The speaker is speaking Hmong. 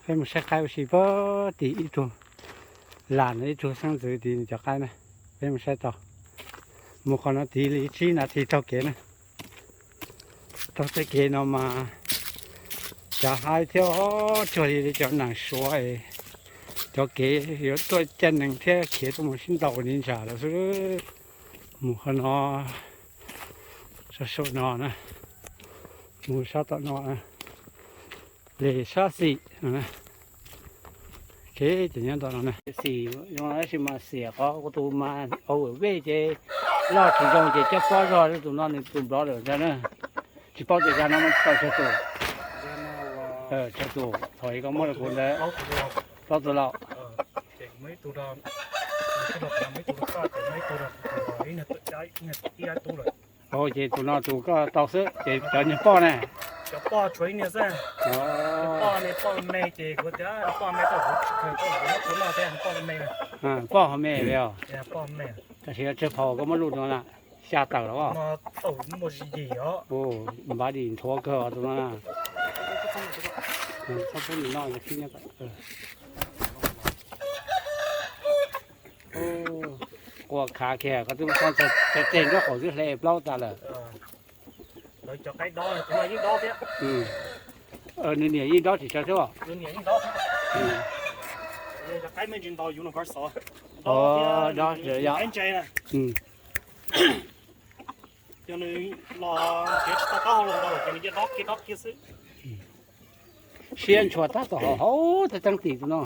Peb mus saib qaib ua si puag tim ib tug las no, ib tug xeeb ntxwv tim nws cov qaib na. Peb mus saib tau, mus qhov no tid li tsib nas this taug kev na. Taug tej kev no mas cov haib thiab, tsuag li cov nees suav es cov kev yuav tuaj caij nees thiab khiav tuaj mus sib ntaus ni ntsam lawm xwb. Mus qhov no, sab saum no na, mus sab tom no, li sab xis no na. Ces nyob ntawm no na, xis zoo tab sis mas xiam qhov tus mas au vej ces loj tsis zoo ces coj pob zog, tus no nws tus nplov lawm ntag na. Tsis paub tias zag no mas tau tsawg tus. Tsawg tus thaum koj muab rau kuv ntawd, plaub tus lauj. Ces tus no tus koj tau xwb ces cov niag poj na. Cov poj tshuav ib niag xwb. Poj ne, poj me ces kuv tias poj me tau kuv tsis khaws tuaj kuv muab kuv noj thiab poj me. Poj ho me li os. Tab sis tsawg phaus koj muab luj no na? Xya tawm los? Npab dim nthuav kawg tus no na. Txhob pub nws noj. Quas khav kiag koj twb muab txog tseg nraub qaum twb hle plaub tas lawm. Nws niam yeej dob tsis tsawg thiab. Dob yog siab ntshua tab tom hauv hauv teeb tim tus no.